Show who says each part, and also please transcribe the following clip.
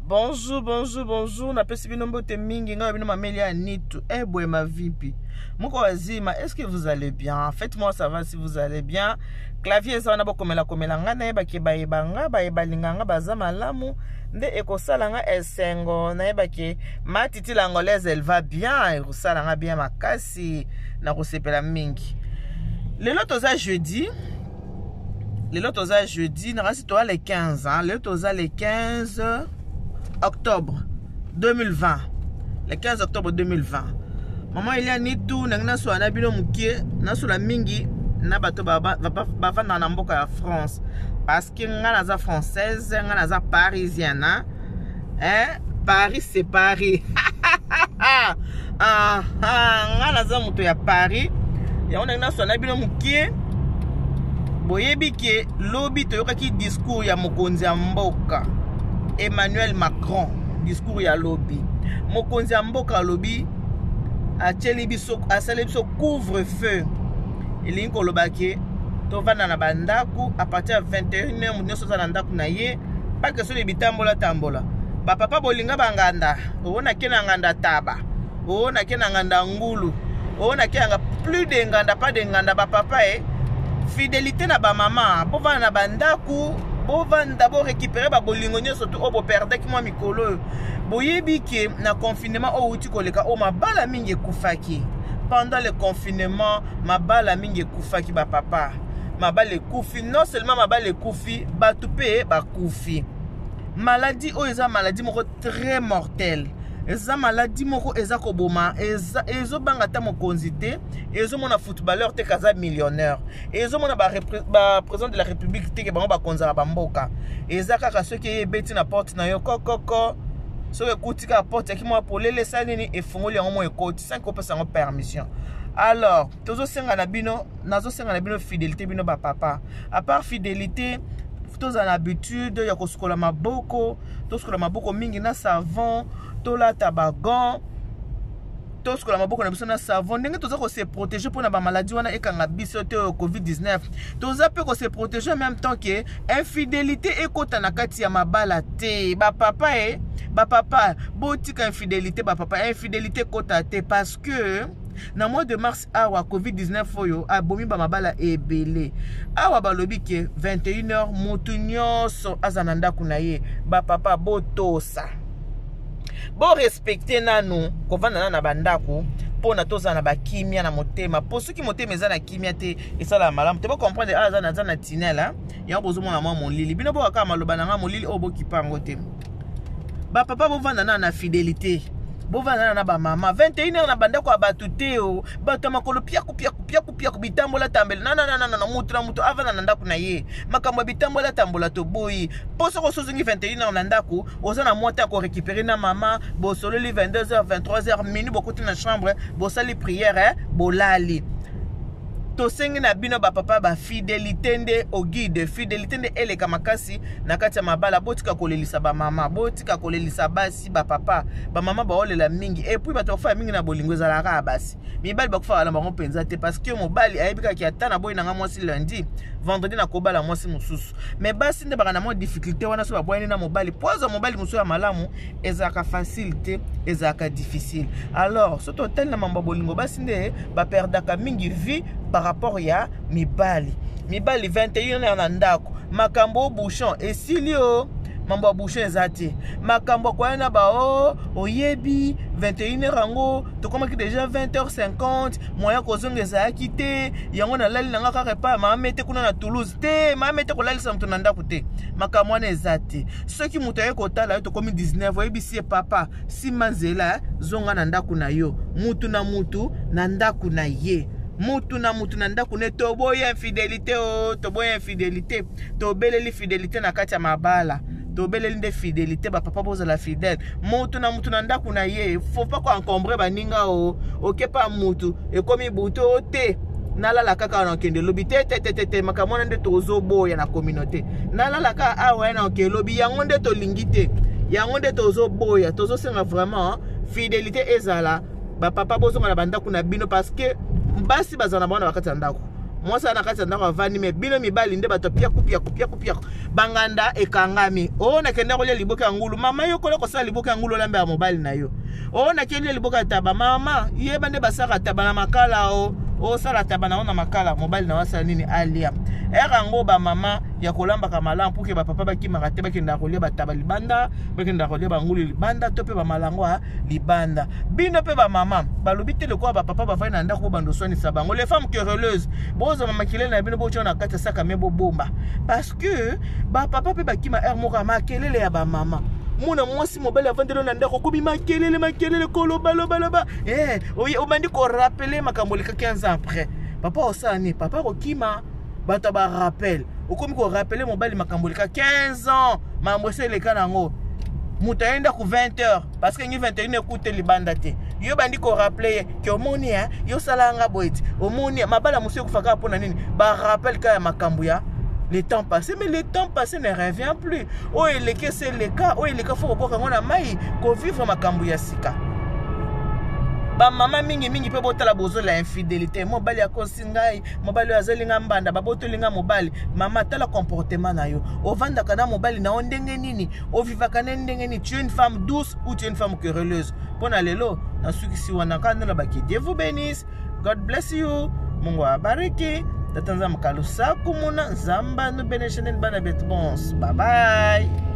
Speaker 1: Bonjour, bonjour, bonjour. Napesi bino mbote mingi ngai bino mameli ya nitu. Eh boye ma vipi. Moko wazima, est-ce que vous allez bien? Faites-moi savoir si vous allez bien. Clavier eza wana bokomela komela ngai nayebaki bayeba nga bayeba linga nga baza malamu nde ekosala nga esengo nayebaki ma titi l'angolaise elle va bien ekosala nga bien makasi nakosepela mingi. Lelo toza jeudi lelo toza jeudi nakasi toza le 15 hein? Lelo toza le 15 octobre 2020, le 15 octobre 2020. Mama Elia Nitu nangi nasola na bino mokie, nasola mingi na bato bavandaka na mboka ya France, parce que nga naza française, nga naza parisienne, hein? Paris c'est Paris. Ah, ah, nga naza moto ya Paris, yango ndenge nasola na bino mokie. Boyebi ke lobi toyokaki discours ya mokonzi ya mboka Emmanuel Macron. Discours ya lobi, mokonzi ya mboka alobi atieli biso, asali biso couvre feu, elingi koloba ke tovanda na bandako à partir ya 21 heure, moto nyonso aza na ndako na ye. Pas question de bitambola tambola. Bapapa bolinga banganda, oyo nake na nganda taba, oyo nake na nganda ngulu, oyo nake yanga plus de nganda, pas de nganda. Bapapa e fidélité na bamama, bovanda na bandako, bovanda, borécupérer babolingo nyonso tu oyo boperdaki mwa mikolo oyo. Boyebi ke na confinement oyo outi koleka oyo, mabala mingi ekufaki. Pendant le confinement, mabala mingi ekufaki. Bapapa, mabala ekufi. Non seulement mabala ekufi, bato mpe bakufi. Maladie oyo eza maladie moko très mortelle, eza maladie moko eza koboma, ezobanga ata mokonzi te, ezomona footballeur te kaza millionnaire, ezomona baprésident de la République te ke bango bakonzaka bamboka. Eza kaka soki eye ebeti na porte na yo kokoko, soki ekuti kaka porte yaki mwa polele, esali nini? Efungoli yango mo, ekoti sans kopesa yango permission. Alors tozosenga na bino, nazosenga na bino fidélité, bino bapapa. À part fidélité, tozala na habitude ya kosukola maboko, tosukola maboko mingi na savon, tolata bagants, tosukola maboko na biso na savon. Ndenge toza kose protéger mpona bamaladi wana ekanga biso te, oyo COVID-19, toza mpe kose protéger en même temps ke infidélité ekota na kati ya mabala te. Bapapa e bapapa, botika infidélité. Bapapa, infidélité ekota te, parce que na mois de mars awa, COVID-19 oyo abomi bamabala ebele. Awa balobi ke 21 heures, motu nyonso aza na ndako na ye. Bapapa, botosa, borespecter nanu kovanda na bandako mpona tozala na bakimia na motema, mpo soki motema eza na kimia te, esalaka malamu te. Bocomprendre, awa naza na tunnel, yango bozomona mwa molili. Bino bokaka maloba na nga, molili oyo bokipa yango te. Bapapa, bovanda na fidélité, bovanda na bamama 21 heure na bandako ya bato te. O bato ya makolo piaku piaku piaku piaku, bitambola tambela, nanananana. Mutu na mutu avanda na ndako na ye. Makambo ya bitambola tambola toboyi, mpo soki osozongi 21 heure na ndako, oza na mwa te ya korécupérer na mama. Bosololi 22 heures, 23 heures, minuit, bokoti na chambre, bosali prière, bolali. Tosengi na bino bapapa, bafidélité nde oguide, fidélité nde eleka makasi na kati ya mabala. Botika kolelisa bamama, botika kolelisa basi. Bapapa, bamama baolela mingi. Et puis bato bakufaka mingi na bolingo ezalaka ya basi. Mibali bakufaka na bango mpenza te, parce que mobali ayebi kaka ata na boyi nanga mwasi lundi, vendredi nakobala mwasi mosusu. Mais basi nde baka na mwa difficulté wana. So babwani na mobali, po azwa mobali mosusu ya malamu ezalaka facile te, ezalaka difficile. Alors so totali na mambo ya bolingo, basi nde baperdaka mingi vie par rapport ya mibali. Mibali, 21 na ndako, makambo o bouchon esili, o mambo ya bouchon eza te, makambo ya koya na bao oyebi 21 heure yango tokomaki déjà 20h50, moyen kozonga ezalaki te, yango nalali nanga kaka epai ya mama te kuna na Toulouse te. Mama te kolalisa moto na ndako te, makambo wana eza te. Soki moto aye kotala yo, tokomi 19, oyebisi ye: "Papa, nsima nzela, zonga na ndako na yo." Mutu na mutu na ndako na ye, mutu na mutu na ndako ne. Toboya infidélité o, toboya infidélité, tobeleli fidélité na kati ya mabala, tobeleli nde fidélité. Bapapa, bozala fidèle, mutu na mutu na ndako na ye. Faut pas koencombrer baninga. O okepa mutu, ekomi butu, o te, nalala kaka na okende lobi te, te, te, te, te. Makambo wana nde tozoboya na communauté. Nalala kaka awa ye na okende lobi, yango nde tolingi te, yango nde tozoboya. Tozosenga vraiment fidélité ezala. Bapapa, bozonga na bandako na bino, parce que basi bazala na bango na bakati ya ndako. Mwasi aza na kati ya ndako avandi, me bino mibali nde bato piaku piaku piaku piaku, banganda ekangami. O oh, nakenda kolia liboke ya ngulu, mama yo kola kosala liboke ya ngulu olambe ya mobali na yo. O oh, nakei lia liboke ya taba, mama yeba nde basaka taba na makala. O oh, osala taba na yo na makala, mobali na yo asala nini? Alia. Ere yango bamama ya kolambaka malamu mpo ke bapapa bakimaka te, bakendaka kolia bataba libanda, bakendaka kolia bangulu libanda to mpe bamalangwa libanda. Bino mpe bamama, balobi te lokola bapapa bafandi na ndako, bobanda oswanisa bango. Les femmes querelleuses, bozwa makelele na bino, botya na kati ya saka me bobomba, parce que bapapa mpe bakima heure moko ya makelele ya bamama. Mona mwasi, mobali avandeli na ndako, okomi makelele makelele, kolobalobaloba, eh, obandi korappeler makambo eleka 15 ans après. Papa osala nini? Papa kokima bato ya barappel. Okomi korappeler mobali makambo eleka 15 ans, makambo esi eleka nango. Moto aye ndako 20 heures, parce que ngi 21 ekute libanda te, yo bandi korappeler ye ke omoni yo osala nga boye ti omoni mabala mosusu ekufa kaka mpo na nini? Barappel kaka ya makambo ya le temps passé. Mais le temps passé ne revient plus. Oyo eleki esi eleka, oyo eleka fo kobwaka yango na mai, kovivre makambo ya sika. Bamama mingimingi mpe botala, bozola infidélité. Mobali akosi ngai, mobali oyo azali nga mbanda, babotoli nga mobali. Mama, tala comportement na yo. Ovandaka na mobali na yo ndenge nini? Ovivaka ne ndenge nini? Tu es une femme douce ou tu es une femme querelleuse? Mpo na lelo nasukisi wana kaka nde nalobaki. Dieu vous bénisse, God bless you, Mungu abariki, Tata Nzambe kalusaku muna Nzamba nubenesheneni bana betu bons. Bye bye.